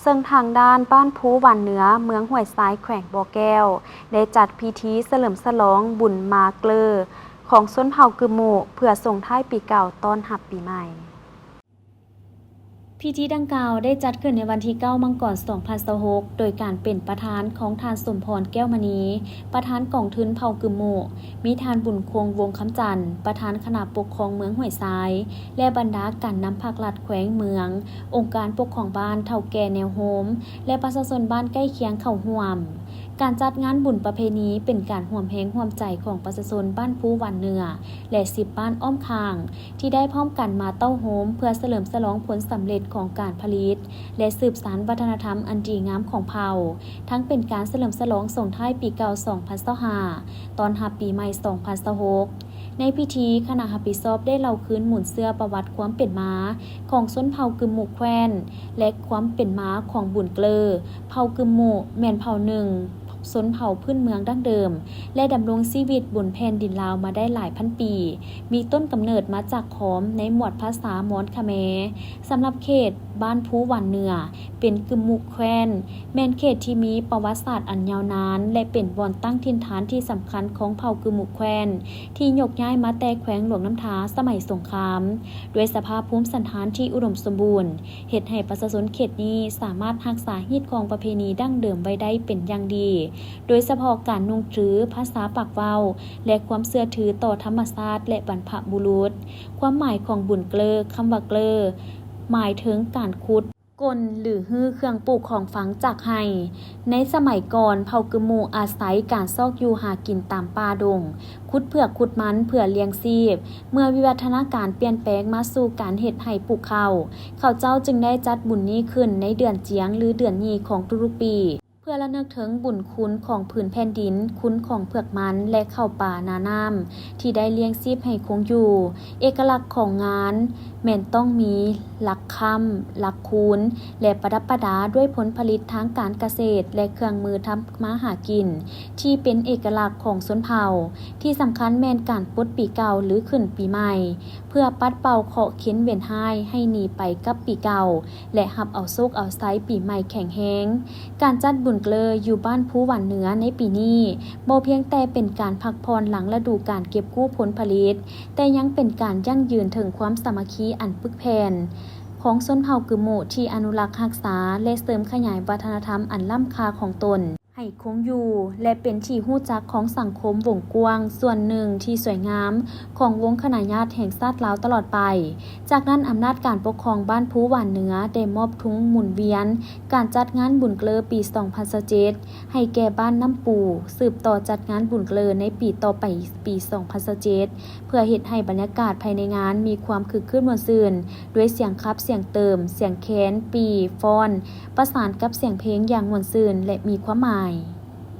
ເຊິ່ງທາງດ້ານບ້ານພູຫວານເໜືອ ເມືອງຫ້ວຍຊາຍ ແຂວງບໍ່ແກ້ວ ໄດ້ຈັດພິທີສະເຫຼີມສະຫຼອງບຸນມາເກີຂອງຊົນເຜົ່າກຶມມຸ ເພື່ອສົ່ງທ້າຍປີເກົ່າ ຕ້ອນຮັບປີໃໝ່. ພິທີດັ່ງກ່າວໄດ້ຈັດຂຶ້ນໃນວັນທີເກົ້າ ມັງກອນ ສອງພັນຊາວຫົກ ໂດຍການເປັນປະທານຂອງທ່ານ ສົມພອນ ແກ້ວມະນີ ປະທານກອງທຶນເຜົ່າກຶມມຸ, ມີທ່ານ ບຸນຄົງ ວົງຄຳຈັນ ປະທານຄະນະປົກຄອງເມືອງຫ້ວຍຊາຍ ແລະ ບັນດາການນຳພາກລັດແຂວງເມືອງ, ອົງການປົກຄອງບ້ານ, ເຖົ້າແກ່ແນວໂຮມ ແລະ ປະຊາຊົນບ້ານໃກ້ຄຽງເຂົ້າຮ່ວມ. ການຈັດງານບຸນປະເພນີເປັນການຮ່ວມແຮງຮ່ວມໃຈຂອງປະຊາຊົນບ້ານພູຫວານເໜືອ ແລະ ສິບບ້ານອ້ອມຂ້າງ ທີ່ໄດ້ພ້ອມກັນມາເຕົ້າໂຮມເພື່ອສະເຫຼີມສະຫຼອງຜົນສຳເລັດຂອງການຜະລິດ ແລະ ສືບສານວັດທະນະທຳອັນດີງາມຂອງເຜົ່າ, ທັງເປັນການສະເຫຼີມສະຫຼອງສົ່ງທ້າຍປີເກົ່າ ສອງພັນຊາວຫ້າ ຕ້ອນຮັບປີໃໝ່ ສອງພັນຊາວຫົກ. ໃນພິທີ, ຄະນະຮັບຜິດຊອບໄດ້ເລົ່າຄືນມູນເຊື້ອປະຫວັດຄວາມເປັນມາຂອງຊົນເຜົ່າກຶມມຸແຂວນ ແລະ ຄວາມເປັນມາຂອງບຸນເກີ. ເຜົ່າກຶມມຸແມ່ນເຜົ່າໜຶ່ງ ຊົນເຜົ່າພື້ນເມືອງດັ້ງເດີມ ແລະ ດຳລົງຊີວິດບົນແຜ່ນດິນລາວມາໄດ້ຫຼາຍພັນປີ, ມີຕົ້ນກຳເນີດມາຈາກຂອມໃນໝວດພາສາມອນຂະແມ. ສຳລັບເຂດບ້ານພູຫວານເໜືອ ເປັນກຶມມຸແຂວນ, ແມ່ນເຂດທີ່ມີປະຫວັດສາດອັນຍາວນານ ແລະ ເປັນບ່ອນຕັ້ງຖິ່ນຖານທີ່ສຳຄັນຂອງເຜົ່າກຶມມຸແຂວນ ທີ່ຍົກຍ້າຍມາແຕ່ແຂວງຫຼວງນ້ຳທາສະໄໝສົງຄາມ. ດ້ວຍສະພາບພູມສັນຖານທີ່ອຸດົມສົມບູນ, ເຮັດໃຫ້ປະຊາຊົນເຂດນີ້ສາມາດຮັກສາຮີດຄອງປະເພນີດັ້ງເດີມໄວ້ໄດ້ເປັນຢ່າງດີ, ໂດຍສະເພາະການນຸ່ງຖື, ພາສາປາກເວົ້າ ແລະ ຄວາມເຊື່ອຖືຕໍ່ທຳມະຊາດ ແລະ ບັນພະບຸລຸດ. ຄວາມໝາຍຂອງບຸນເກີ, ຄຳວ່າເກີ ໝາຍເຖິງການຂຸດກົ້ນ ຫຼື ຮື້ເຄື່ອງປູກຂອງຝັງຈາກໄຮ່. ໃນສະໄໝກ່ອນ, ເຜົ່າກຶມມຸອາໄສການຊອກຢູ່ຫາກິນຕາມປ່າດົງ, ຂຸດເຜືອກຂຸດມັນເພື່ອລ້ຽງຊີບ. ເມື່ອວິວັດທະນາການປ່ຽນແປງມາສູ່ການເຮັດໄຮ່ປູກເຂົ້າ, ເຂົາເຈົ້າຈຶ່ງໄດ້ຈັດບຸນນີ້ຂຶ້ນໃນເດືອນຈຽງ ຫຼື ເດືອນຍີ່ຂອງທຸກໆປີ, ເພື່ອລະນຶກເຖິງບຸນຄຸນຂອງຜືນແຜ່ນດິນ, ຄຸນຂອງເຜືອກມັນ ແລະ ເຂົ້າປານານ້ຳ ທີ່ໄດ້ລ້ຽງຊີບໃຫ້ຄົງຢູ່. ເອກະລັກຂອງງານແມ່ນຕ້ອງມີຫຼັກຄ້ຳ, ຫຼັກຄູນ ແລະ ປະດັບປະດາດ້ວຍຜົນຜະລິດທາງການກະເສດ ແລະ ເຄື່ອງມືທຳມາຫາກິນ ທີ່ເປັນເອກະລັກຂອງຊົນເຜົ່າ. ທີ່ສຳຄັນແມ່ນການປົດປີເກົ່າ ຫຼື ຂຶ້ນປີໃໝ່ ເພື່ອປັດເປົ່າເຄາະເຄັນເວນຮ້າຍໃຫ້ໜີໄປກັບປີເກົ່າ ແລະ ຮັບເອົາໂຊກເອົາໄຊປີໃໝ່ແຂງແຮງ. ການຈັດບຸນເກີຢູ່ບ້ານພູຫວານເໜືອໃນປີນີ້ ບໍ່ພຽງແຕ່ເປັນການພັກຜ່ອນຫຼັງລະດູການເກັບກູ້ຜົນຜະລິດ, ແຕ່ຍັງເປັນການຢັ້ງຢືນເຖິງຄວາມສາມັກຄີອັນປຶກແຜ່ນຂອງຊົນເຜົ່າກຶມມຸ ທີ່ອະນຸລັກຮັກສາ ແລະ ເສີມຂະຫຍາຍວັດທະນະທຳອັນລ້ຳຄ່າຂອງຕົນ ໃຫ້ຄົງຢູ່ ແລະ ເປັນທີ່ຮູ້ຈັກຂອງສັງຄົມວົງກວ້າງສ່ວນໜຶ່ງທີ່ສວຍງາມຂອງວົງຄະນະຍາດແຫ່ງຊາດລາວຕະຫຼອດໄປ. ຈາກນັ້ນ, ອຳນາດການປົກຄອງບ້ານພູຫວານເໜືອໄດ້ມອບທຸງໝູນວຽນການຈັດງານບຸນເກີປີສອງພັນຊາວເຈັດ ໃຫ້ແກ່ບ້ານນ້ຳປູ, ສືບຕໍ່ຈັດງານບຸນເກີໃນປີຕໍ່ໄປ, ປີສອງພັນຊາວເຈັດ ເພື່ອເຮັດໃຫ້ບັນຍາກາດພາຍໃນງານມີຄວາມຄຶກຄື້ນມ່ວນຊື່ນ ດ້ວຍສຽງຂັບ, ສຽງເຕີມ, ສຽງແຄນ, ປີ້, ຟ້ອນ, ປະສານກັບສຽງເພງຢ່າງມ່ວນຊື່ນ ແລະ ມີຄວາມໝາຍ.